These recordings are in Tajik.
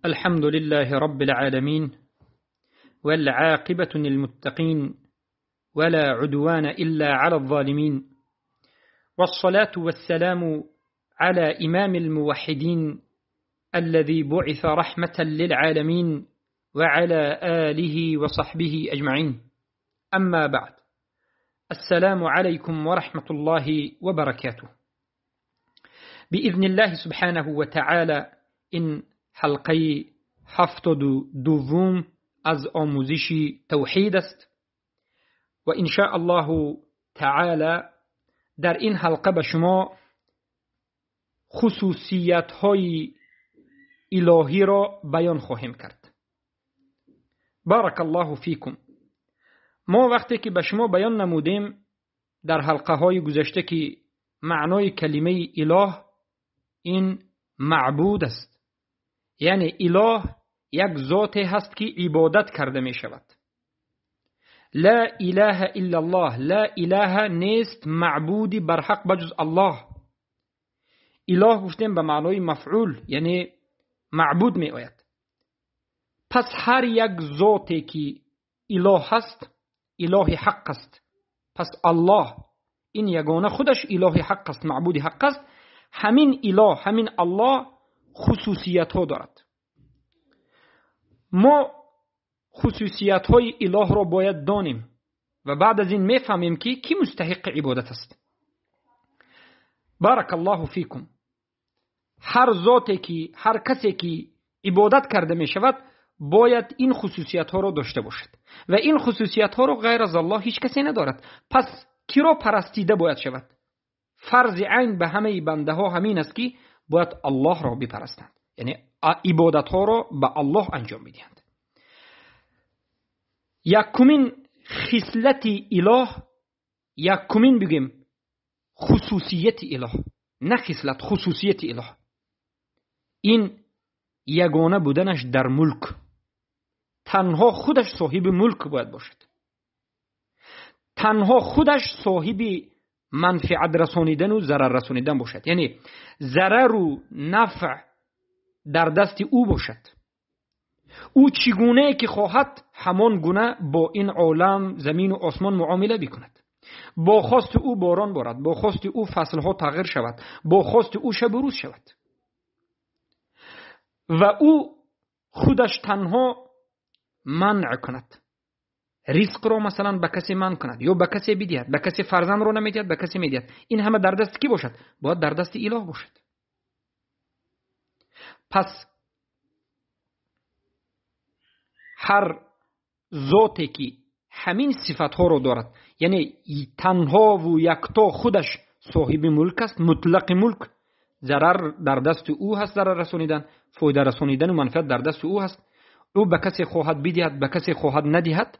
الحمد لله رب العالمين، والعاقبة للمتقين، ولا عدوان إلا على الظالمين، والصلاة والسلام على إمام الموحدين الذي بعث رحمة للعالمين وعلى آله وصحبه أجمعين. أما بعد، السلام عليكم ورحمة الله وبركاته. بإذن الله سبحانه وتعالى این حلقه 72 از آموزش توحید است و إن شاء الله تعالی در این حلقه به شما خصوصیت های الهی را بیان خواهیم کرد. بارک الله فیکم. ما وقتی که به شما بیان نمودیم در حلقه های گذشته که معنای کلمه اله این معبود است، یعنی اله یک ذات هست که عبادت کرده می شود. لا اله الا الله، لا اله نیست معبودی برحق بجز الله. اله گفتیم به معنای مفعول، یعنی معبود می آید. پس هر یک ذاتی که اله هست، اله حق است. پس الله این یگانه خودش اله حق است، معبود حق است. همین اله، همین الله خصوصیت ها دارد. ما خصوصیت های اله را باید دانیم و بعد از این میفهمیم که کی مستحق عبادت است. بارک الله فیکم. هر ذاتی که، هر کسی که عبادت کرده می شود باید این خصوصیت ها را داشته باشد و این خصوصیت ها را غیر از الله هیچ کسی ندارد. پس کی را پرستیده باید شود؟ فرض عین به همه بنده ها همین است که باید الله را بپرستند، یعنی عبادت ها را به الله انجام بدهند. یکمین خصلت اله، یکمین بگیم خصوصیت اله، نه خصلت، خصوصیت اله، این یگانه بودنش در ملک. تنها خودش صاحب ملک باید باشد، تنها خودش صاحب منفعت رسانیدن و ضرر رسانیدن باشد، یعنی ضرر و نفع در دست او باشد. او چگونه که خواهد همان گونه با این عالم، زمین و آسمان معامله بکند. با خواست او باران بارد، با خواست او فصلها تغییر شود، با خواست او شب و روز شود و او خودش تنها منع کند. رزق رو مثلا به کسی منع کند یا به کسی بدهد، به کسی فرزند رو نمیدهد، به کسی میدهد. این همه در دست کی باشد؟ باید در دست اله باشد. پس هر ذاتی که همین صفت ها رو دارد، یعنی تنها و یکتا خودش صاحب ملک است، مطلق ملک، ضرر در دست او هست، ضرر رسانیدن، فایده رسانیدن و منفعت در دست او هست. او به کسی خواهد بدهد، به کسی خواهد ندهد.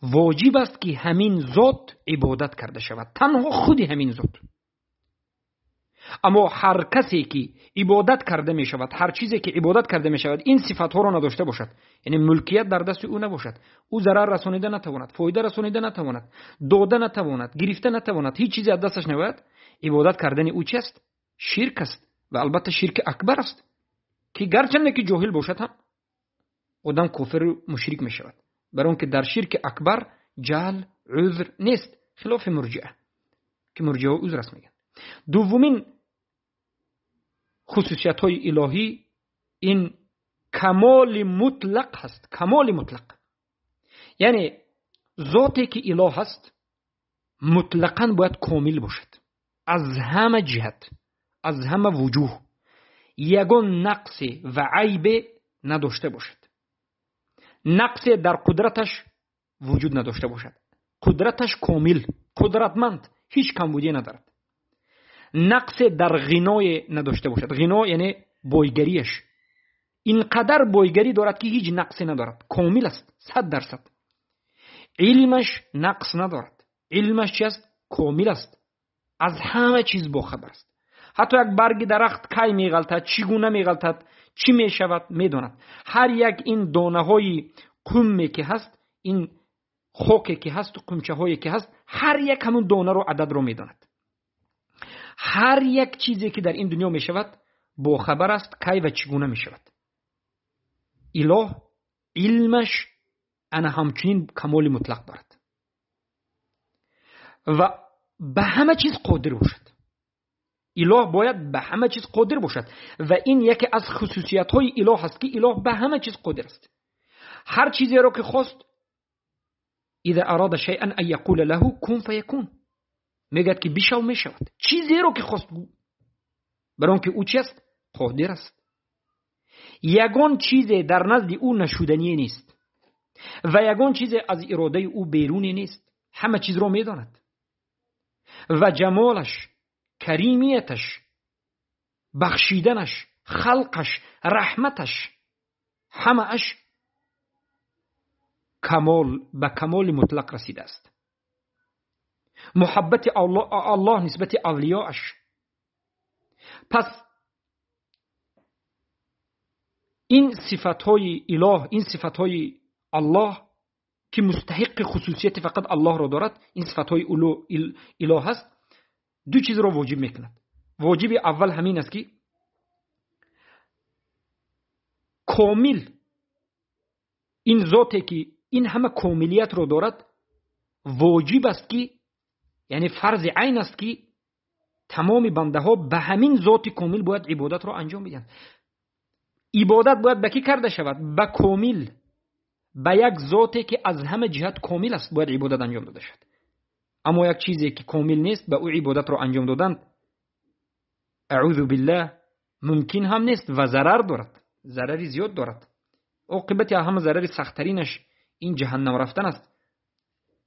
واجب است که همین ذات عبادت کرده شود، تنها خود همین ذات. اما هر کسی که عبادت کرده می شود، هر چیزی که عبادت کرده می شود، این صفت ها را نداشته باشد، یعنی ملکیت در دست او نباشد، او ضرر رسانیده نتواند، فایده رسانیده نتواند، داده نتواند، گرفته نتواند، هیچ چیزی از دستش نباید، عبادت کردن او چی است؟ شرک است و البته شرک اکبر است که گرچه که جاهل باشد هم آدم کافر و مشرک می شود. برای اینکه در شرک اکبر جهل عذر نیست، خلاف مرجئه که مرجئه عذر است میگن. دومین خصوصیت های الهی این کمال مطلق هست. کمال مطلق یعنی ذاتی که اله هست مطلقاً باید کامل باشد، از همه جهت، از همه وجوه، یگان نقص و عیب نداشته باشد. نقص در قدرتش وجود نداشته باشد، قدرتش کامل، قدرتمند، هیچ کمبودی ندارد. نقص در غنای نداشته باشد. غنا یعنی بایگریش، اینقدر بایگری دارد که هیچ نقصی ندارد، کامل است 100%. علمش نقص ندارد، علمش چی است؟ کامل است، از همه چیز باخبر است. حتی یک برگ درخت کی میغلطد، چگونه میغلطد، چی میشود میداند. هر یک این دانه های قمی که هست، این خاکی که هست و قمچه هایی که هست، هر یک همون دانه رو، عدد رو میداند. هر یک چیزی که در این دنیا میشود бохабар аст кай ва чӣ гуна мешавад. Илоҳ илмаш ана ҳамчунин камоли мутлақ дорад ва ба ҳама чиз қодир бошад. Илоҳ бояд ба ҳама чиз қодир бошад ва ин яке аз хусусиятҳои илоҳ аст, ки илоҳ ба ҳама чиз қодир аст. Ҳар чизеро ки хост, إذا أراد شيئا أن يقول له كن فيكون، мегӯяд ки бишав, мешавад. Чизеро ки хост, барои он ки ӯ чи аст? Қодир аст. Ягон чизе дар назди ӯ нашудание нест ва ягон чизе аз иродаи ӯ беруне нест. Ҳама чизро медонад ва ҷамолаш, каримияташ, бахшиданаш, халқаш, раҳматаш, ҳамааш камол ба камоли мутлақ расидааст. Муҳаббати Аллоҳ нисбати авлиёаш. Пас ин сифатҳои илоҳ, ин сифатҳои Аллоҳ ки мустаҳиқи хусусияти фақат Аллоҳро дорад, ин сифатҳои илоҳ аст, ду чизро воҷиб мекунад. Воҷиби аввал ҳамин аст, ки комил, ин зоте ки ин ҳама комилиятро дорад, воҷиб аст ки, яъне фарзи айн аст ки тамоми бандаҳо ба ҳамин зоти комил бояд ибодатро анҷом бидиҳанд. Ибодат бояд ба кӣ карда шавад? Ба комил, ба як зоте ки аз ҳама ҷиҳат комил аст бояд ибодат анҷом дода шавад. Аммо як чизе ки комил нест, ба ӯ ибодатро анҷом додан, аъузу биллаҳ, мумкин ҳам нест ва зарар дорад, зарари зиёд дорад. Оқибати ҳама зарари сахттаринаш ин ҷаҳаннам рафтан аст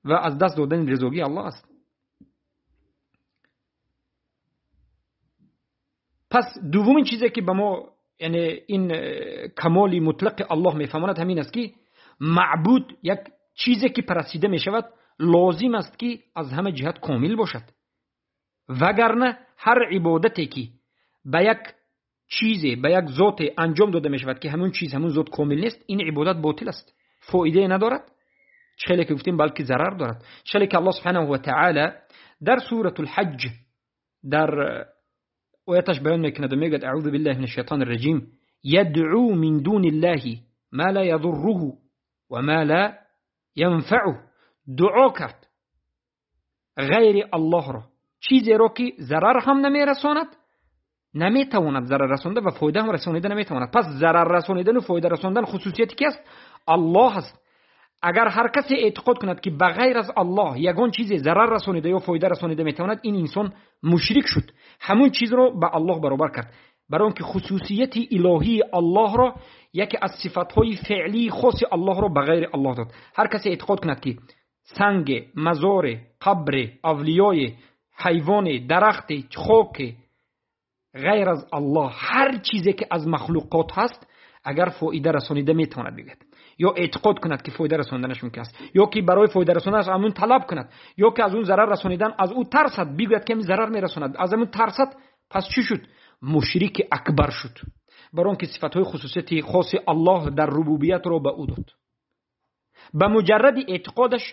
ва аз даст додани ризогии Аллоҳ аст. Пас дуввумин чизе ки ба мо, яъне ин камоли мутлақи Аллоҳ мефаҳмонад, ҳамин аст ки маъбуд, як чизе ки парастида мешавад, лозим аст ки аз ҳама ҷиҳат комил бошад. Вагарна ҳар ибодате ки ба як чизе, ба як зоте анҷом дода мешавад ки ҳамон чиз, ҳамон зот комил нест, ин ибодат ботил аст, фоидае надорад. Чӣ хеле ки гуфтем, балки зарар дорад. Чӣ хеле ки Аллоҳ субҳанаҳу ва таъала дар суратул ҳаҷ дар ояташ баён мекунад ва мегӯяд: аъузу биллаҳи минаш шайтони раҷим, ядъу мин дуни ллаҳи ма ла язурруҳу ва ма ла янфаъуҳ. Дуо кард ғайри Аллоҳро, чизеро ки зарар ҳам намерасонад, наметавонад зарар расонда ва фоида ҳам расонида наметавонад. Пас зарар расонидан ва фоида расондан хусусияти ки аст? Аллоҳ аст. Агар ҳар касе эътиқод кунад ки ба ғайр аз Аллоҳ ягон чизе зарар расонида ё фоида расонида метавонад, ин инсон мушрик шуд, ҳамон чизро ба Аллоҳ баробар кард. Барои он ки хусусияти илоҳии Аллоҳро, яке аз сифатҳои феълии хоси Аллоҳро ба ғайри Аллоҳ дод. Ҳар касе эътиқод кунад ки санге, мазоре, қабре, авлиёе, ҳайвоне, дарахте, хоке ғайр аз Аллоҳ, ҳар чизе ки аз махлуқот ҳаст, агар фоида расонида метавонад бигӯяд, ё эътиқод кунад ки фоида расонданаш мумкин аст, ё ки барои фоида расонданаш аз он талаб кунад, ё ки аз он зарар расонидан аз ӯ тарсад, бигӯяд ки зарар мерасонад, аз он тарсад, пас чӣ шуд? Мушрики акбар шуд. Барои он ки сифатҳои хусусияти хоси Аллоҳ дар рубубиятро ба ӯ дод. Ба муҷарради эътиқодаш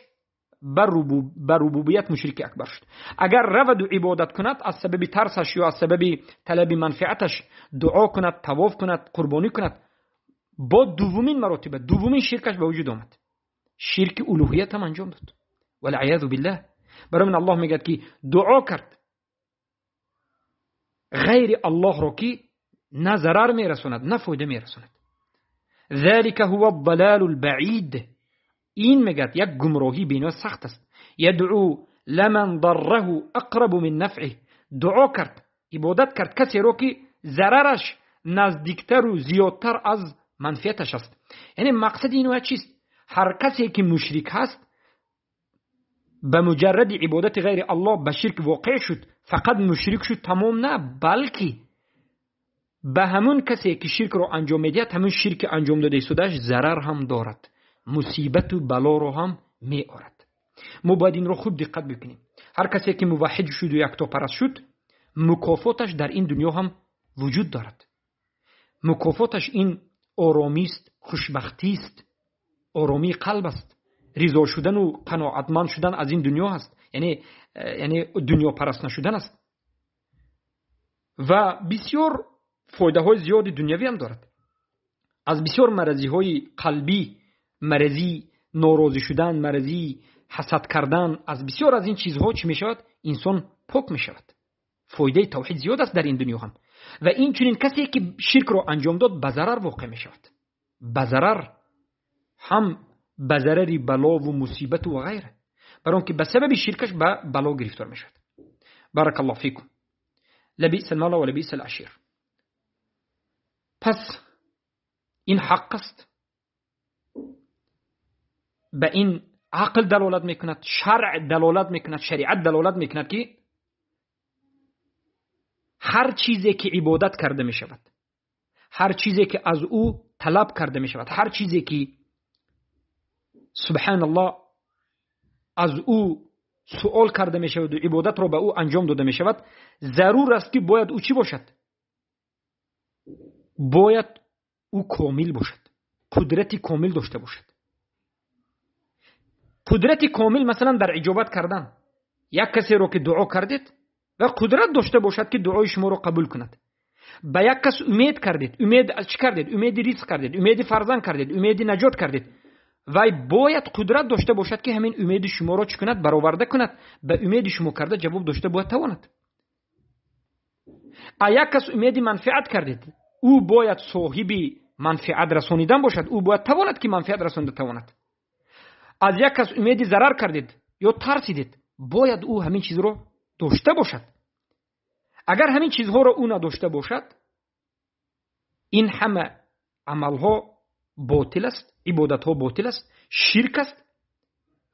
ба рубубият мушрики акбар шуд. Агар раваду ибодат кунад аз сабаби тарсаш ё аз сабаби талаби манфиаташ, дуо кунад, тавоф кунад, қурбонӣ кунад, бо дуввумин маротиба дуввумин ширкаш ба вуҷуд омад. Ширки улуҳият ҳам анҷом дод. Валъиязу биллаҳ. Барои ман Аллоҳ мегӯяд ки дуо кард ғайри Аллоҳро ки на зарар мерасонад, на фоида мерасонад. ذلك هو الضلال البعيد. ин мегӯяд як гумроҳии бениҳоят сахт аст. ядъу ламан дарраҳу ақрабу мин нафъиҳ. Дуо кард, ибодат кард касеро ки зарараш наздиктару зиёдтар аз манфиаташ аст. Яъне мақсади ин оят чист? Ҳар касе ки мушрик ҳаст, ба муҷарради ибодати ғайри Аллоҳ ба ширк воқеъ шуд, фақат мушрик шуд тамом на, балки ба ҳамун касе ки ширкро анҷом медиҳад, ҳамун ширки анҷом додаи судааш зарар ҳам дорад, мусибату балоро ҳам меорад. Мо бояд инро хуб диққат бикунем. Ҳар касе ки муваҳҳид шуду яктопараст шуд, мукофоташ дар ин дунё ҳам вуҷуд дорад. Мукофоташ ин оромист, хушбахтист, оромии қалб аст, ризо шудану қаноатманд шудан аз ин дунё аст, яъне дунёпараст нашудан аст. Ва бисёр фоидаҳои зиёди дунявӣ ҳам дорад. Аз бисёр марзиҳои қалбӣ, марзии норозӣ шудан, марзии ҳасад кардан, аз бисёр аз ин чизҳо чӣ мешавад? Инсон пок мешавад. Фоидаи тавҳид зиёд аст дар ин дунё ҳам. Ва инчунин касе ки ширкро анҷом дод, ба зарар воқеъ мешавад. Ба зарар ҳам ба зарари балову мусибату ва ғайра, барои он ки ба сабаби ширкаш ба бало гирифтор мешавад. Барак Аллоҳ фикум. لبئس المولى ولبئس العشير. پس این حق است، به این عقل دلالت میکند، شرع دلالت میکند، شریعت دلالت میکند که هر چیزی که عبادت کرده میشود، هر چیزی که از او طلب کرده میشود، هر چیزی که سبحان الله از او سؤال کرده میشود و عبادت را به او انجام داده میشود، ضرور است که باید او چی باشد؟ باید او کامل باشد، قدرت کامل داشته باشد. قدرت کامل مثلا در اجابت کردن، یک کسی رو که دعا کردید و قدرت داشته باشد که دعای شما رو قبول کند. به یک کس امید کردید، امید از چی کردید؟ امید رزق کردید، امید فرزند کردید، امید نجات کردید، وای باید قدرت داشته باشد که همین امید شما را چی کند؟ برآورده کند. به امید شما کرده جواب داشته باید تواند. یک کس امید منفعت کردید، او باید صاحب منفعت رسانیدن باشد، او باید تواند که منفعت رسانده تواند. از یک کس امید ضرر کردید یا ترسیدید، باید او همین چیز رو داشته باشد. اگر همین چیزها رو او نداشته باشد، این همه عملها باطل است، عبادتها باطل است، شرک است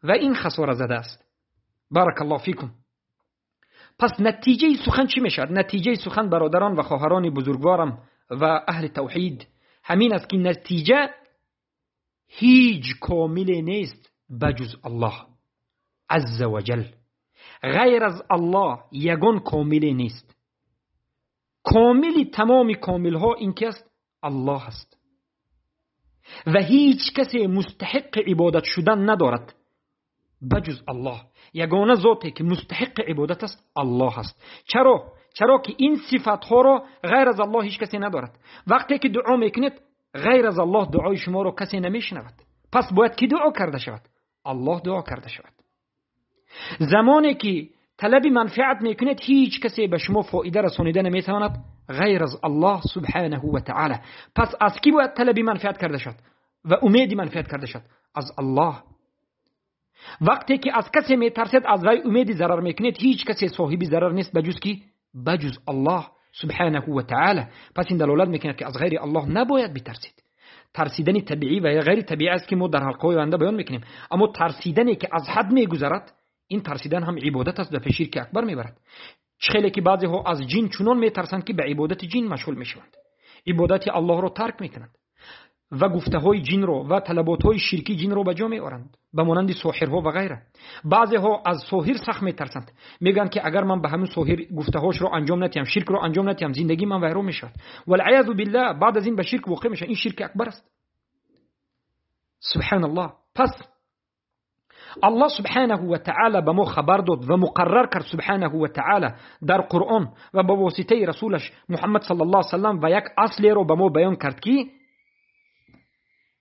و این خساره زده است. بارک الله فیکم. پس نتیجه سخن چی میشود؟ نتیجه سخن برادران و خواهران بزرگوارم و اهل توحید همین است که نتیجه هیچ کامل نیست بجز الله عز وجل. غیر از الله یگان کامل نیست. کامل تمام کامل ها این که است الله است و هیچ کسی مستحق عبادت شدن ندارد بجز الله. یگانه ذاتی که مستحق عبادت است الله است. چرا؟ چرا که این صفت ها را غیر از الله هیچ کسی ندارد. وقتی که دعا میکنید غیر از الله دعای شما را کسی نمیشنود. پس باید کی دعا کرده شود؟ الله دعا کرده شود. زمانی که طلب منفعت میکنید هیچ کسی به شما فایده رسانیده نمیتواند غیر از الله سبحانه و تعالی. پس از کی باید طلب منفعت کرده شد و امید منفعت کرده شد؟ از الله. وقتی که از کسی میترسید از وی امید ضرر میکنید، هیچ کسی صاحب ضرر نیست بجز کی؟ بجز الله سبحانه و تعالی. پس این دلالت میکند که از غیر الله نباید بترسید. ترسیدن طبیعی و غیر طبیعی است که ما در حلقه آینده بیان میکنیم. اما ترسیدنی که از حد میگذرد، این ترسیدن هم عبادت است و به شرک اکبر میبرد. خیلی که بعضی ها از جن چنان میترسند که به عبادت جن مشغول میشوند، عبادت الله را ترک میکنند و گفته های جن رو و طلبات های شرکی جن رو به جا میآورند، به مانند ساحرها و غیره. بعضی ها از ساحر سخت میترسند، میگن که اگر من به همون ساحر گفته هاش رو انجام ندیم، شرک رو انجام ندیم، زندگی من ویران میشود. والعیاذ بالله بعد از این به شرک واقع میشه. این شرک اکبر است. سبحان الله. پس الله سبحانه و تعالی به ما خبر داد و مقرر کرد سبحانه و تعالی در قرآن و به واسطه رسولش محمد صلی الله علیه و سلم و یک اصلی رو به ما بیان کرد که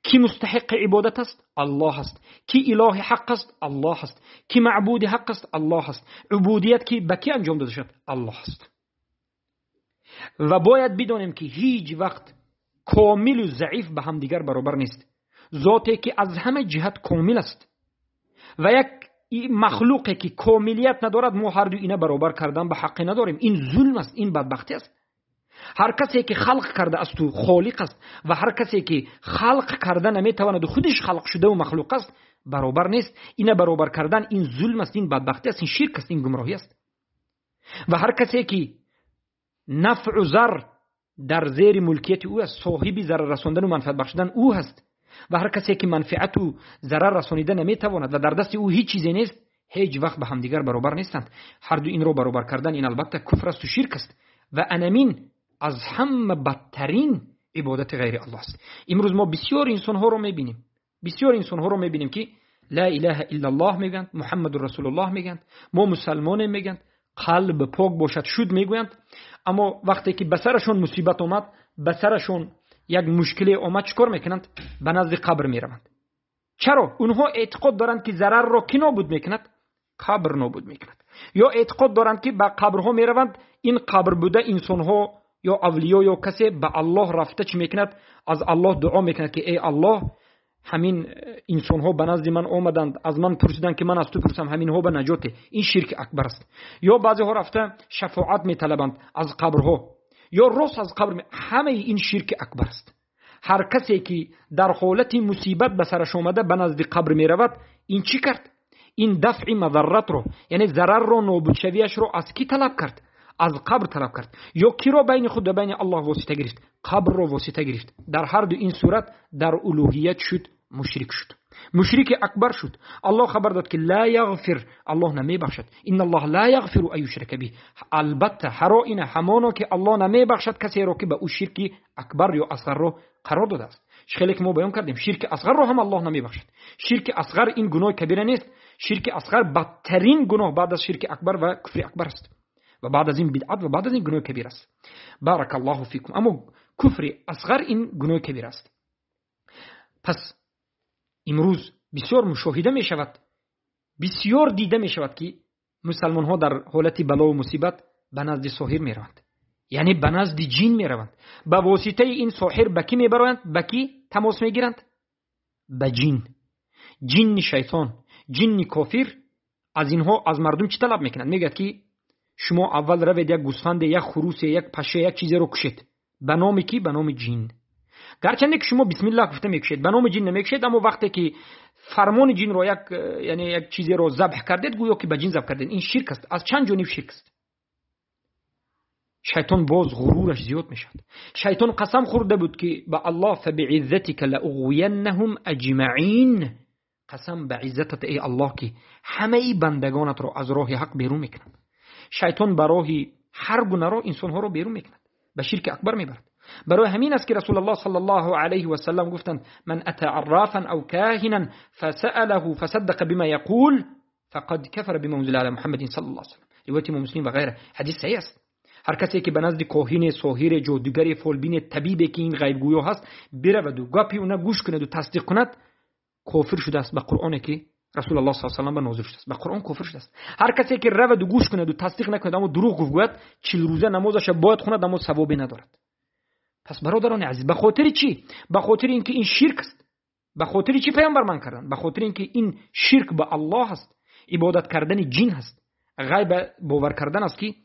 کی مستحق عبادت است؟ الله است. کی اله حق است؟ الله است. کی معبود حق است؟ الله است. عبودیت کی به کی انجام داده شد؟ الله است. و باید بدانیم که هیچ وقت کامل و ضعیف به هم دیگر برابر نیست. ذاتی که از همه جهت کامل است و یک مخلوقی که کاملیت ندارد، ما هر دو اینا برابر کردن به حق نداریم. این ظلم است، این بدبختی است. هر کسی که خلق کرده است و خالق است و هر کسی که خلق کرده نمیتواند خودش خلق شده و مخلوق است برابر نیست. اینا برابر کردن این ظلم است، این بدبختی است، این شرک است، این گمراهی است. و هر کسی که نفع و ضرر در زیر ملکیت او است، صاحب ضرر رساندن و منفعت بخشیدن او هست، و هر کسی که منفعت و ضرر رسانیده نمیتواند و در دست او هیچ چیزی نیست، هیچ وقت به همدیگر برابر نیستند. هر دو این رو برابر کردن این البته کفر است و شرک است و انمین از همه بدترین عبادت غیر الله است. امروز ما بسیار انسان‌ها رو می‌بینیم، بسیار انسان‌ها رو می‌بینیم که لا اله الا الله میگن، محمد رسول الله میگن، ما مسلمانیم میگن، қалб пок бошад шуд мегӯянд, аммо вақте ки ба сарашон мусибат омад, ба сарашон як мушкиле омад, чӣ кор мекунанд? Ба назди қабр мераванд. Чаро? Онҳо эътиқод доранд, ки зарарро кӣ нобуд мекунад? Қабр нобуд мекунад. Ё эътиқод доранд, ки ба қабрҳо мераванд, ин қабр буда инсонҳо ё авлиё ё касе ба Аллоҳ рафта чӣ мекунад? Аз Аллоҳ дуо мекунад, ки эй Аллоҳ, ҳамин инсонҳо ба назди ман омаданд, аз ман пурсиданд, ки ман аз ту пурсам, ҳаминҳо ба наҷоте. Ин ширки акбар аст. Ё баъзеҳо рафта шафоат металабанд аз қабрҳо, ё рост аз қабр. Ҳамаи ин ширки акбар аст. Ҳар касе ки дар ҳолати мусибат ба сараш омада ба назди қабр меравад, ин чӣ кард? Ин дафъи мазарратро, яъне зарарро, нобудшавиашро аз кӣ талаб кард? Аз қабр талаб кард. Ё киро байни худ ва байни Аллоҳ восита гирифт? Қабрро восита гирифт. Дар ҳар ду ин сурат дар улуҳият шуд, мушрик шуд, мушрики акбар шуд. Аллоҳ хабар дод, ки ла яғфир, Аллоҳ намебахшад. Инна Аллоҳ ла яғфиру ан юшрака биҳ. Албатта ҳаро ина ҳамоно ки Аллоҳ намебахшад касеро, ки ба ӯ ширки акбар ё асғарро қарор додааст. Хеле ки мо баён кардем, ширки асғарро ҳам Аллоҳ намебахшад. Ширки асғар ин гуноҳи кабира нест. Ширки асғар бадтарин гуноҳ баъд аз ширки акбар ва куфри акбар аст ва баъд аз ин бидъат ва баъд аз ин гуноҳи кабир аст. Баракаллоҳу фикум. Аммо куфри асғар ин гуноҳи кабир аст. Пас имрӯз бисёр мушоҳида мешавад, бисёр дида мешавад, ки мусалмонҳо дар ҳолати балову мусибат ба назди соҳир мераванд, яъне ба назди ҷин мераванд. Ба воситаи ин соҳир ба кӣ мебароянд? Ба кӣ тамос мегиранд? Ба ҷин, ҷинни шайтон, ҷинни кофир. Аз инҳо, аз мардум чӣ талаб мекунанд? Мегӯяд, ки шумо аввал равед як гӯсфанде, як хурусе, як паше, як чизеро кушед. Ба номи кӣ? Ба номи ҷин. Гарчанде ки шумо бисмиллаҳ гуфта мекушед, ба номи ҷин намекушед, аммо вақте ки фармони ҷинро як, яъне як чизеро забҳ кардед, гӯё ки ба ҷин забҳ кардед. Ин ширк аст, аз чанд ҷониб ширк аст. Шайтон боз ғурураш зиёд мешавад. Шайтон қасам хӯрда буд, ки ба Аллоҳ: фабииззатика лауғвияннаҳум аҷмаин. Қасам ба иззатат, эй Аллоҳ, ки ҳамаи бандагонатро аз роҳи ҳақ берун мекунам. Шайтон ба роҳи ҳар гуна роҳ инсонҳоро берун мекунад, ба ширки акбар мебарад. Барои ҳамин аст, ки Расулуллоҳ саллаллоҳу алайҳи васаллам гуфтанд: ман ата аррафан ав каҳинан фасаалаҳу фасаддақа бима яқул фақад кафара бима унзила ала Муҳаммадин саллаллоҳу алайҳи васаллам. Ривояти Имом Муслим ва ғайра. Ҳадис саҳиҳ аст. Ҳар касе ки ба назди коҳине, соҳире, ҷодугаре, фолбине, табибе, ки ин ғайбгӯё ҳаст, бираваду гапи уна гӯш кунаду тасдиқ кунад, кофир шудааст ба Қуръоне, ки Расулуллоҳ саллаллоҳу алайҳи васаллам ба нозил шудааст. Ба Қуръон кофир шудааст. Ҳар касе ки раваду гӯш кунаду тасдиқ накунад, аммо дурӯғ гӯяд, 40 рӯза намозаша бояд хонад, аммо савобе надорад. Пас бародарони азиз, ба хотири чӣ? Ба хотири ин ки ин ширк аст. Ба хотири чӣ паёмбар ман карданд? Ба хотири ин ки ин ширк ба Аллоҳ аст, ибодат кардани ҷин ҳаст, ғайб бовар кардан аст, ки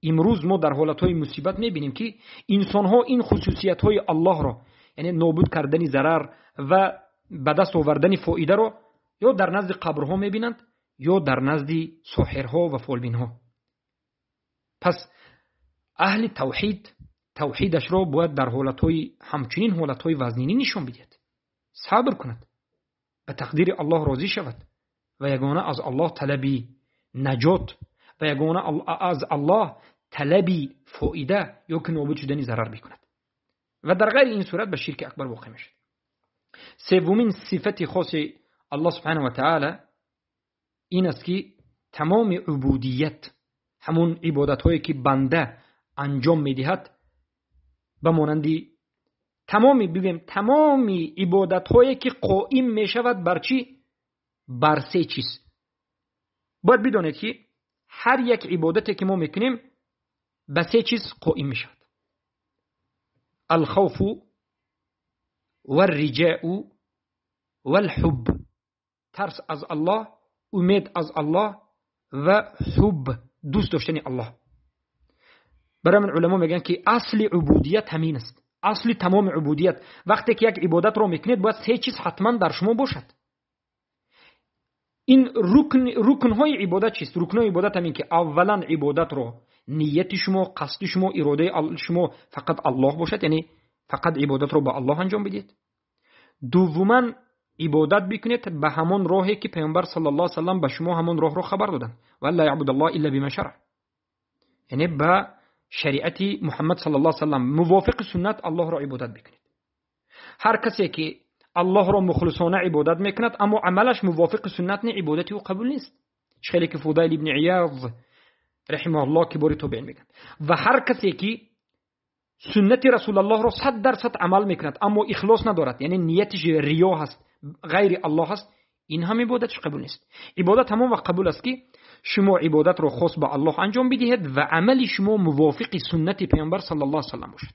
имрӯз мо дар ҳолатҳои мусибат мебинем, ки инсонҳо ин хусусиятҳои Аллоҳро, яъне нобуд кардани зарар ва ба даст овардани фоидаро, ё дар назди қабрҳо мебинанд, ё дар назди соҳирҳо ва фолбинҳо. Пас аҳли тавҳид тавҳидашро бояд дар ҳолатҳои ҳамчунин ҳолатҳои вазнинӣ нишон бидиҳад, сабр кунад, ба тақдири Аллоҳ розӣ шавад ва ягона аз Аллоҳ талаби наҷот ва ягона аз Аллоҳ талаби фоида ё ки нобуд шудани зарар бикунад. Ва дар ғайри ин сурат ба ширки акбар воқеъ мешавад. Севумин сифати хоси Аллоҳ субҳанаҳу ва таъала ин аст, ки тамоми убудият, ҳамун ибодатҳое ки банда анҷом медиҳад, ба монанди тамоми, бигӯем, тамоми ибодатҳое ки қоим мешавад бар чӣ? Бар се чиз. Бояд бидонед, ки ҳар як ибодате ки мо мекунем, ба се чиз қоим мешавад: алхавфу варриҷаъу валҳуб. Тарс аз Аллоҳ, умед аз Аллоҳ ва ҳуб, дӯст доштани Аллоҳ. Барои ман уламо мегӯянд, ки асли убудият ҳамин аст, асли тамоми убудият. Вақте ки як ибодатро мекунед, бояд се чиз ҳатман дар шумо бошад. Ин рукн, рукнҳои ибодат чист? Рукнҳои ибодат ҳамин ки аввалан ибодатро нияти шумо, қасди шумо, иродаи шумо фақат Аллоҳ бошад, яъне фақат ибодатро ба Аллоҳ анҷом бидиҳед. Дуввуман, ибодат бикунед ба ҳамон роҳе, ки Паёмбар саллаллоҳу алайҳи васаллам ба шумо ҳамон роҳро хабар доданд. Ва ла яъбудаллоҳ илла бима шараъ, яъне ба шариати Муҳаммад саллаллоҳу алайҳи васаллам мувофиқи суннат Аллоҳро ибодат бикунед. Ҳар касе ки Аллоҳро мухлисона ибодат мекунад, аммо амалаш мувофиқи суннат не, ибодати ӯ қабул нест. Хеле ки Фудайл ибни Ияз رحمه الله کبار تابعین میگن و هر کسی که سنت رسول الله را 100% عمل میکند اما اخلاص ندارد، یعنی نیتش ریا هست، غیر الله هست، این هم عبادتش قبول نیست. عبادت همان وقت قبول است که شما عبادت را خاص به الله انجام بدهید و عمل شما موافق سنت پیامبر صلی الله علیه و سلم باشد.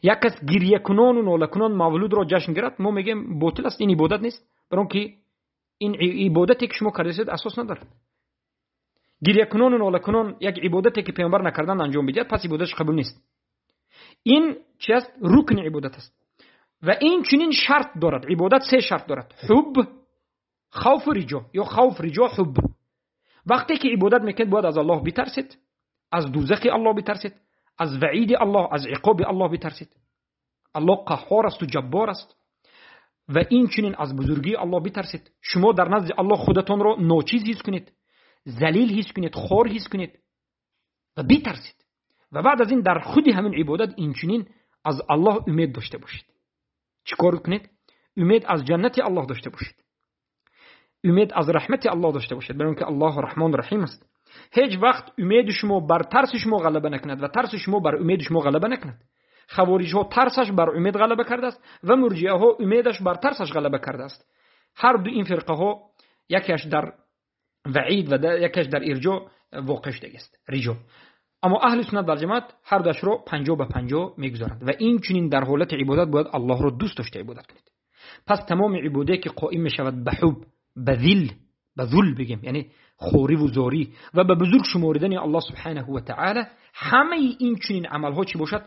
یک کس گریه کنان و ناله کنان مولود را جشن گیرد، ما میگیم باطل است، این عبادت نیست، برای اینکه این عبادتی که شما کردید اساس ندارد. گریه کنان و ناله کنان یک عبادتی که پیامبر نکردن انجام بدهد، پس عبادتش قبول نیست. این چی است؟ رکن عبادت است. و این چنین شرط دارد. عبادت سه شرط دارد: حب، خوف و رجا، یا خوف، رجا، حب. وقتی که عبادت میکنید باید از الله بترسید، از دوزخ الله بترسید، از وعید الله، از عقاب الله بترسید. الله قهار است و جبار است. و این چنین از بزرگی الله بترسید. شما در نزد الله خودتان را ناچیز حس کنید، ذلیل حس کنید، خار حس کنید و بترسید. و بعد از این در خود همین عبادت این چنین از الله امید داشته باشید. چیکار کنید؟ امید از جنت الله داشته باشید، امید از رحمت الله داشته باشید، برای اینکه الله رحمان رحیم است. هیچ وقت امید شما بر ترس شما غلبه نکند و ترس شما بر امید شما غلبه نکند. خوارج ها ترسش بر امید غلبه کرده است و مرجئه ها امیدش بر ترسش غلبه کرده است. هر دو این فرقه ها یکیش در وعید و یکیش در ارجاع واقع شده است، رجاع. اما اهل سنت و جماعت هر دوش رو 50-50 میگذارند و این چنین در حالت عبادت باید الله رو دوست داشته عبادت کنید. پس تمام عبادت که قائم میشود به حب، به ذل، به ذل بگیم، یعنی خوری و زاری و به بزرگ شمردن الله سبحانه و تعالی، همه این چنین عمل ها چی باشد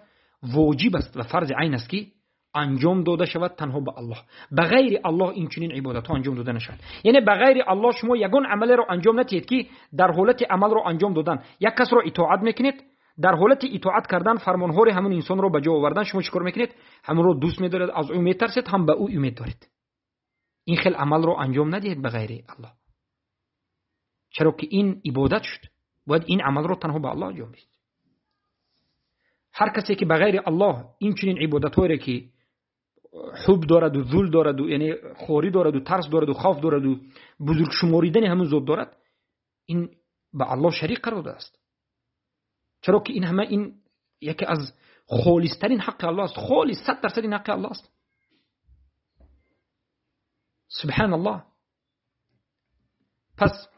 واجب است و فرض عین است که انجام داده شود تنها به الله. به غیر الله این چنین عبادت ها انجام داده نشود. یعنی به غیر الله شما یگان عمل رو انجام ندهید که در حالت عمل رو انجام دادن یک کس رو اطاعت میکنید، در حالت اطاعت کردن فرمانهای همون انسان رو به جا آوردن شما چیکار میکنید؟ همون رو دوست میدارید، از او میترسید، هم به او امید دارید. این خیل عمل رو انجام ندهید به غیر الله، چرا که این عبادت شد. باید این عمل رو تنها به الله انجام بدید. هر کسی که به غیر الله این چنین عبادت‌هایی که حب دارد و ذل دارد و یعنی خوری دارد و ترس دارد و خوف دارد و بزرگ شماریدن همون ذات دارد، این به الله شریک قرار داده است. چرا که این همه این یکی از خالصترین حق الله است، خالص 100% این حق الله است. سبحان الله. پس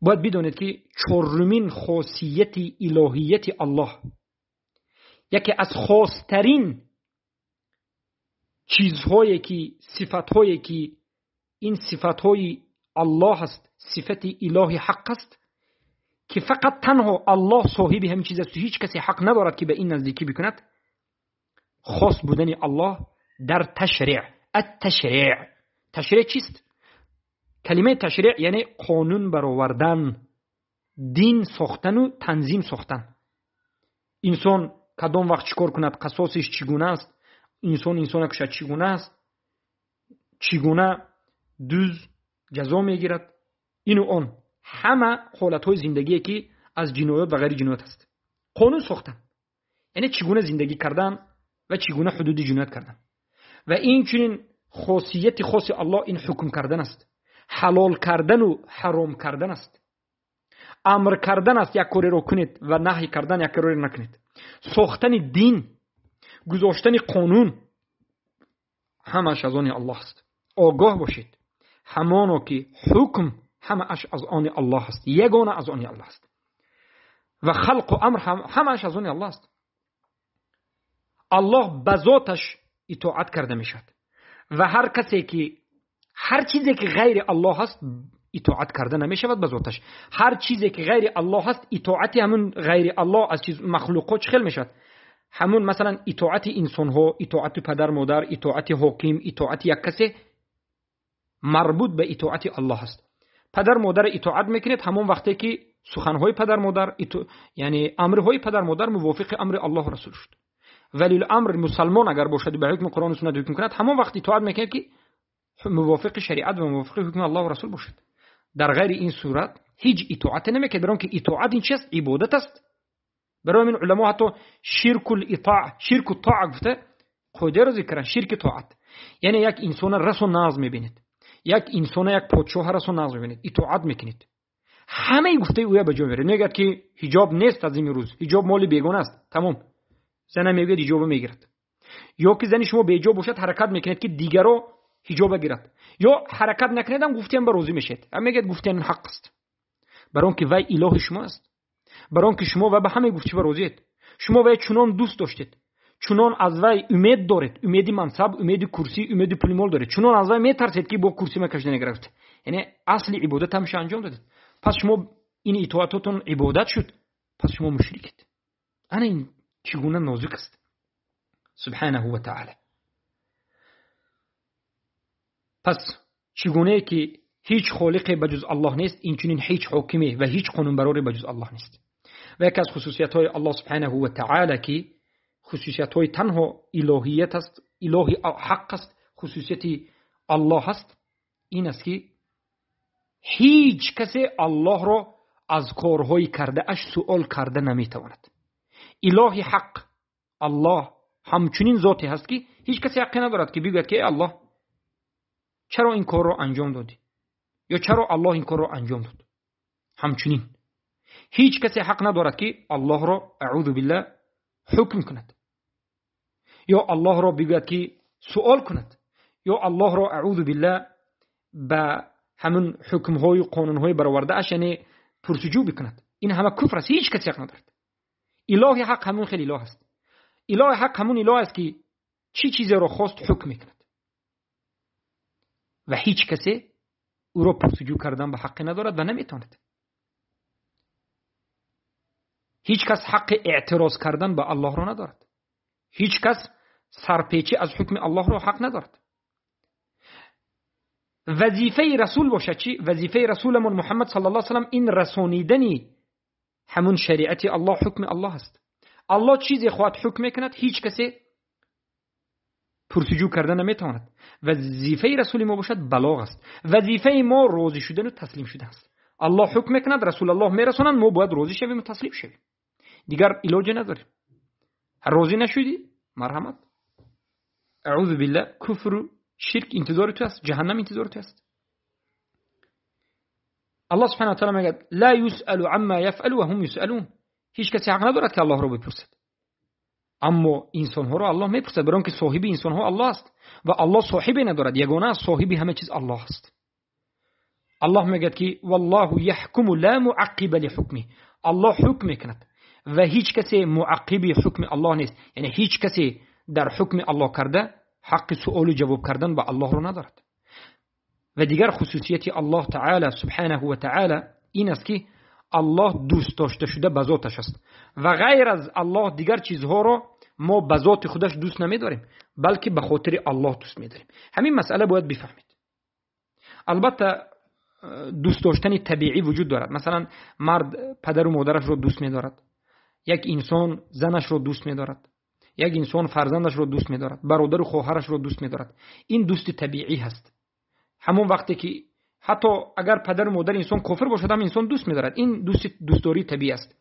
باید بدانید که چهارمین خاصیت الهیت الله، یکی از خاصترین چیزهایی که صفتهایی که این صفتهای الله است، صفت الهی حق است که فقط تنها الله صاحب همین چیز است و هیچ کسی حق ندارد که به این نزدیکی بکند، خاص بودن الله در تشریع. التشریع، تشریع چیست؟ کلمه تشریع یعنی قانون برآوردن، دین ساختن و تنظیم ساختن. انسان کدام وقت چیکار کند، قصاصش چگونه است، انسان انسان کشد چگونه است، چگونه دوز جزا میگیرد، این و آن، همه حالتهای زندگی که از جنایات و غیر جنایات است. قانون ساختن یعنی چگونه زندگی کردن و چگونه حدود جنایت کردن. و این چنین خاصیت خاص الله این حکم کردن است، حلال کردن و حرام کردن است، امر کردن است یک کاری رو کنید و نهی کردن یک کاری رو نکنید، ساختن دین، گذاشتن قانون، همش از آن الله است. آگاه باشید همانو که حکم همش از آن الله است، یگانه از آن الله است و خلق و امر همش از آن الله است. الله به ذاتش اطاعت کرده میشد و هر کسی که هر چیزی که غیر الله هست اطاعت کرده نمیشود به ذاتش. هر چیزی که غیر الله هست اطاعت همون غیر الله از چیز مخلوقات چخل میشد. همون مثلا اطاعت انسان ها، اطاعت پدر مادر، اطاعت حاکم، اطاعت یک کسی مربوط به اطاعت الله است. پدر مادر اطاعت میکنید همون وقتی که سخنهای پدر مادر یعنی امرهای پدر مادر موافق امر الله رسول شد. ولی الامر مسلمان اگر باشد به حکم قرآن و سنت حکم کند، همون وقتی اطاعت میکنید که موافق شریعت و موافق حکم الله و رسول باشد. در غیر این صورت هیچ اطاعت نمیکند، برای که اطاعت این چیست؟ عبادت است. برای من علما حتی شرک الاطاعه، شرک الطاعه گفته، قاعده رو ذکر کردن، شرک طاعت. یعنی یک انسان رس و ناز میبینید، Як инсона, як подшоҳ расон нағз мебинед, итоат мекунед, ҳамаи гуфтаи ӯя ба ҷо меоред. Мегӯяд ки ҳиҷоб нест аз имрӯз, ҳиҷоб моли бегона аст, тамом. Зана мегӯяд ҳиҷоба мегирад. Ё ки зани шумо беҳиҷоб бошад, ҳаракат мекунед ки дигаро ҳиҷоба гирад. Ё ҳаракат накунед ҳам гуфтиам ба розӣ мешавед. Ҳам мегӯяд гуфтиам ҳақ аст. Бар он ки вай илоҳи шумо аст. Бар он ки шумо ва ба ҳамаи гуфти ба розиед. Шумо вай чунон дӯст доштед, чунон аз вай умед доред, умеди мансаб, умеди курсӣ, умеди пули мол доред, чунон аз вай метарсед ки бо курсӣ макашида нагирад. Яъне асли ибодат ҳамеша анҷом додед. Пас шумо ин итоатотон ибодат шуд, пас шумо мушрикед. Ана ин чӣ гуна нозук аст. Субҳанаҳу ва таъала. Пас чӣ гунае ки ҳеҷ холиқе ба ҷуз Аллоҳ нест, инчунин ҳеҷ ҳокиме ва ҳеҷ қонунбароре ба ҷуз Аллоҳ нест. Ва яке аз хусусиятҳои Аллоҳ субҳанаҳу ва таъала ки хусусиятҳои танҳо илоҳият аст, илоҳи ҳақ аст, хусусияти Аллоҳ аст, ин аст ки ҳеҷ касе Аллоҳро аз корҳои кардааш суол карда наметавонад. Илоҳи ҳақ Аллоҳ ҳамчунин зоте ҳаст ки ҳеҷ касе ҳаққе надорад ки бигӯяд ки эй Аллоҳ, чаро ин корро анҷом додӣ? Ё чаро Аллоҳ ин корро анҷом дод? Ҳамчунин ҳеҷ касе ҳақ надорад ки Аллоҳро аъузу биллаҳ ҳукм кунад, ё Аллоҳро бигӯяд ки суол кунад, ё Аллоҳро аъузу биллаҳ ба ҳамин ҳукмҳою қонунҳои баровардааш яъне пурсуҷӯ бикунад. Ин ҳама куфр аст, ҳеҷ касе ҳақ надорад. Илоҳи ҳақ ҳамон хел илоҳ аст. Илоҳи ҳақ ҳамон илоҳ аст ки чӣ чизеро хост ҳукм мекунад ва ҳеҷ касе ӯро пурсуҷӯ кардан ба ҳаққе надорад ва наметавонад. Ҳеҷ кас ҳаққи эътироз кардан ба Аллоҳро надорад. Ҳеҷ кас сарпечӣ аз ҳукми Аллоҳро ҳақ надорад. Вазифаи расул бошад чӣ? Вазифаи расуламон Муҳаммад саллаллоҳу алайҳи васаллам ин расонидани ҳамун шариати Аллоҳ, ҳукми Аллоҳ аст. Аллоҳ чизе хоҳад ҳукм мекунад, ҳеҷ касе пурсуҷӯ карда наметавонад. Вазифаи расули мо бошад балоғ аст. Вазифаи мо розӣ шудан ва таслим шудан аст. Аллоҳ ҳукм мекунад, расулаллоҳ мерасонанд, мо бояд розӣ шавем ва таслим шавем. Дигар илоҷе надорем. Розӣ нашудӣ, марҳамат. Аъузу биллаҳ, куфру ширк интизори ту аст, ҷаҳаннам интизори ту аст. Аллоҳ субҳанаҳу ва таъала мегӯяд: ла юсъалу амма яфъалу ва ҳум юсъалун. Ҳеҷ касе ҳақ надорад ки Аллоҳро бипурсад. Аммо инсонҳоро Аллоҳ мепурсад, барои он ки соҳиби инсонҳо Аллоҳ аст ва Аллоҳ соҳибе надорад, ягона аст, соҳиби ҳама чиз Аллоҳ аст. Аллоҳ мегӯяд ки валлоҳу яҳкуму ла муаққиба лиҳукмиҳ. Аллоҳ ҳукм мекунад ва ҳеҷ касе муаққиби ҳукми Аллоҳ нест. Яъне ҳеҷ касе дар ҳукми Аллоҳ карда ҳаққи суолу ҷавоб кардан ба Аллоҳро надорад. Ва дигар хусусияти Аллоҳ таъала субҳанаҳу ва таъала ин аст ки Аллоҳ дӯст дошта шуда ба зоташ аст ва ғайр аз Аллоҳ дигар чизҳоро мо ба зоти худаш дӯст намедорем, балки ба хотири Аллоҳ дӯст медорем. Ҳамин масъала бояд бифаҳмед. Албатта дӯст доштани табиӣ вуҷуд дорад. Масалан, мард падару модарашро дӯст медорад, як инсон занашро дӯст медорад, як инсон фарзандашро дӯст медорад, бародару хоҳарашро дӯст медорад. Ин дӯсти табиӣ ҳаст. Ҳамон вақте ки ҳатто агар падару модар инсон кофир бошад ҳам инсон дӯст медорад. Ин дӯстдории табиӣ аст.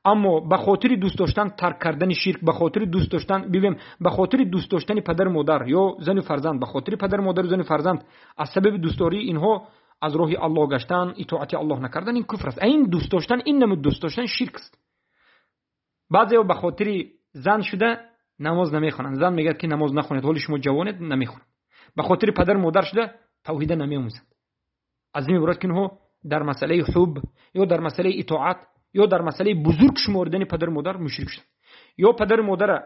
Аммо ба хотири дӯст доштан тарк кардани ширк, ба хотири дӯст доштан, бигӯем, ба хотири дӯст доштани падару модар ё зану фарзанд, ба хотири падару модару зану фарзанд аз сабаби дӯстдории инҳо аз роҳи Аллоҳ гаштан, итоати Аллоҳ накардан, ин куфр аст. Ин дӯст доштан, ин намуд дӯст доштан ширк аст. Баъзеҳо ба хотири зан шуда намоз намехонанд. Зан мегӯяд ки намоз нахонед, ҳоли шумо ҷавонед, намехонанд. Ба хотири падару модар шуда тавҳида намеомӯзанд. Аз ин мебурад ки инҳо дар масъалаи ҳуб ё дар масъалаи итоат ё дар масъалаи бузург шуморидани падару модар мушрик шуданд. Ё падару модарро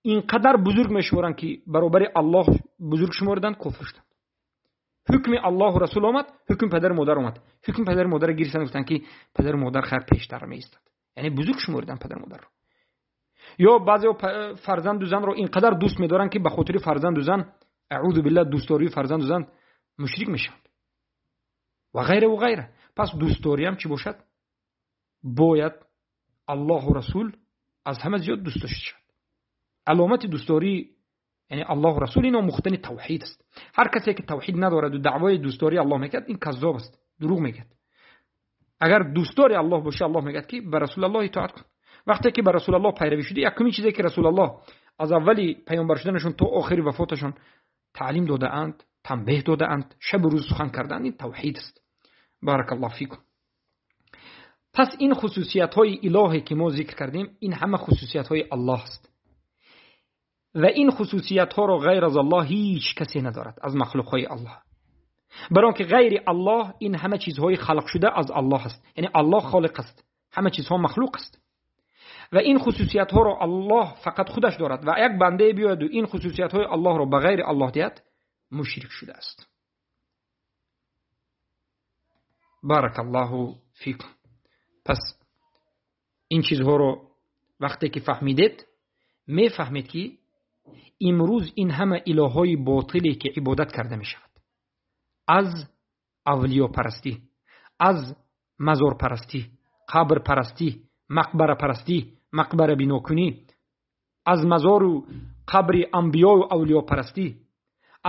инқадар бузург мешуморанд ки баробари Аллоҳ бузург шумориданд, кофир шуданд. Ҳукми Аллоҳу расул омад, ҳукми падару модар омад. Ҳукми падару модарро гирифтанд, гуфтанд ки падару модар хайр пештар меистад. Яъне бузург шумориданд падару модарро. Ё баъзеҳо фарзанду занро инқадар дӯст медоранд ки ба хотири фарзанду зан, аъузу биллаҳ, дӯстдории фарзанду зан мушрик мешаванд. Ва ғайра ва ғайра. Пас дӯстдориам чӣ бошад? Бояд Аллоҳу расул аз ҳама зиёд дӯст дошта шавад. Аломати дӯстдорӣ яъне Аллоҳу расул ин омӯхтани тавҳид аст. Ҳар касе ки тавҳид надорад ва даъвои дӯстдории Аллоҳ мекунад, ин каззоб аст, дурӯғ мегӯяд. Агар дӯстдори Аллоҳ бошӣ, Аллоҳ мегӯяд ки ба расулаллоҳ итоат кун. Вақте ки ба расулаллоҳ пайравӣ шудӣ, якумин чизе ки расулаллоҳ аз аввали паёмбар шуданашон то охири вафоташон таълим додаанд, танбеҳ додаанд, шабу рӯз сухан карданд. Ин тавҳид аст. Барак Аллоҳ фикум. Пас ин хусусиятҳои илоҳе ки мо зикр кардем, ин ҳама хусусиятҳои Аллоҳ аст ва ин хусусиятҳоро ғайр аз Аллоҳ ҳеҷ касе надорад аз махлуқҳои Аллоҳ. Барои он ки ғайри Аллоҳ ин ҳама чизҳои халқ шуда аз Аллоҳ аст, яъне Аллоҳ холиқ аст, ҳама чизҳо махлуқ аст ва ин хусусиятҳоро Аллоҳ фақат худаш дорад ва як бандае биёяд ва ин хусусиятҳои Аллоҳро ба ғайри Аллоҳ диҳад, мушрик шудааст. Барак Аллоҳу фикум. Пас ин чизҳоро вақте ки фаҳмидед, мефаҳмед ки имрӯз ин ҳама илоҳҳои ботиле ки ибодат карда мешавад, аз авлиёпарастӣ, аз мазорпарастӣ, қабрпарастӣ, мақбарапарастӣ, мақбара бинокунӣ, аз мазору қабри анбиёю авлиёпарастӣ,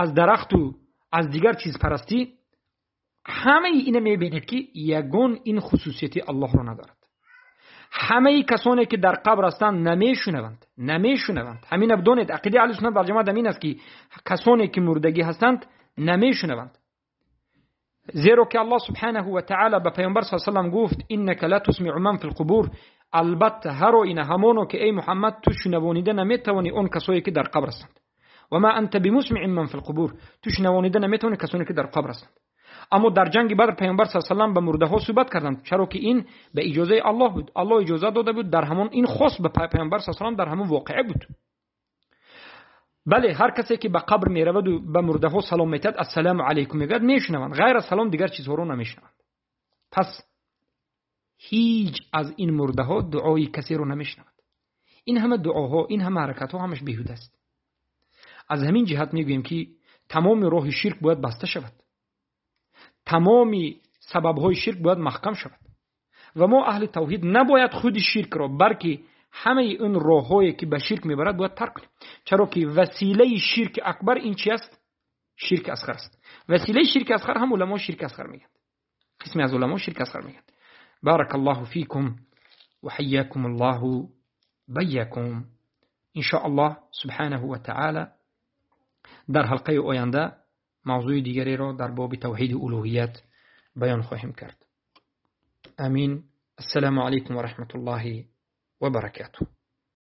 аз дарахту аз дигар чизпарастӣ, ҳамаи ина мебинед ки ягон ин хусусияти Аллоҳро надорад. Ҳамаи касоне ки дар қабр ҳастанд намешунаванд, намешунаванд. Ҳамина бидонед, ақидаи аҳли суннат вал ҷамоат ҳамин аст ки касоне ки мурдагӣ ҳастанд намешунаванд. Зеро ки Аллоҳ субҳанаҳу ва таъала ба паёмбар саллаллоҳу алайҳи ва саллам гуфт: иннака ла тусмиъу ман фил қубур. Албатта ҳар оина ҳамоно ки эй Муҳаммад ту шунавонида наметавонӣ он касое ки дар қабр ҳастанд. Ва ма анта бимусмиъин ман фил қубур. Ту шунавонида наметавонӣ касоне ки дар қабр ҳастанд. Аммо дар ҷанги Бадр паёмбар саллаллоҳу алайҳи ва саллам ба мурдаҳо суҳбат карданд, чаро ки ин ба иҷозаи Аллоҳ буд. Аллоҳ иҷоза дода буд, дар ҳамон ин хос ба паёмбар саллаллоҳу алайҳи ва саллам дар ҳамон воқеа буд. Бале, ҳар касе ки ба қабр мераваду ба мурдаҳо салом метиҳад, ассалому алайкум мегӯяд, мешунаванд. Ғайр аз салом дигар чизҳоро намешунаванд. Пас ҳеҷ аз ин мурдаҳо дуои касеро намешунавад. Ин ҳама дуоҳо, ин ҳама ҳаракатҳо ҳамаш беҳуда аст. Аз ҳамин ҷиҳат мегӯем ки тамоми роҳи ширк бояд баста шавад, тамоми сабабҳои ширк бояд маҳкам шавад ва мо аҳли тавҳид набояд худи ширкро, балки ҳамаи он роҳҳое ки ба ширк мебарад бояд тарк кунем. Чаро ки василаи ширки акбар ин чи аст? Ширки асғар аст. Василаи ширки асғар ҳам уламо ширки асғар мегӯянд, қисме аз уламо ширки асғар мегӯянд. Барак Аллоҳу фикум ва ҳайякум Аллоҳу байякум. Иншоаллоҳ субҳанаҳу ва таъала дар ҳалқаи оянда мавзӯи дигареро дар боби тавҳиди улуҳият баён хоҳем кард. Амин. Ассалому алайкум ва раҳматуллоҳи ва баракатуҳ.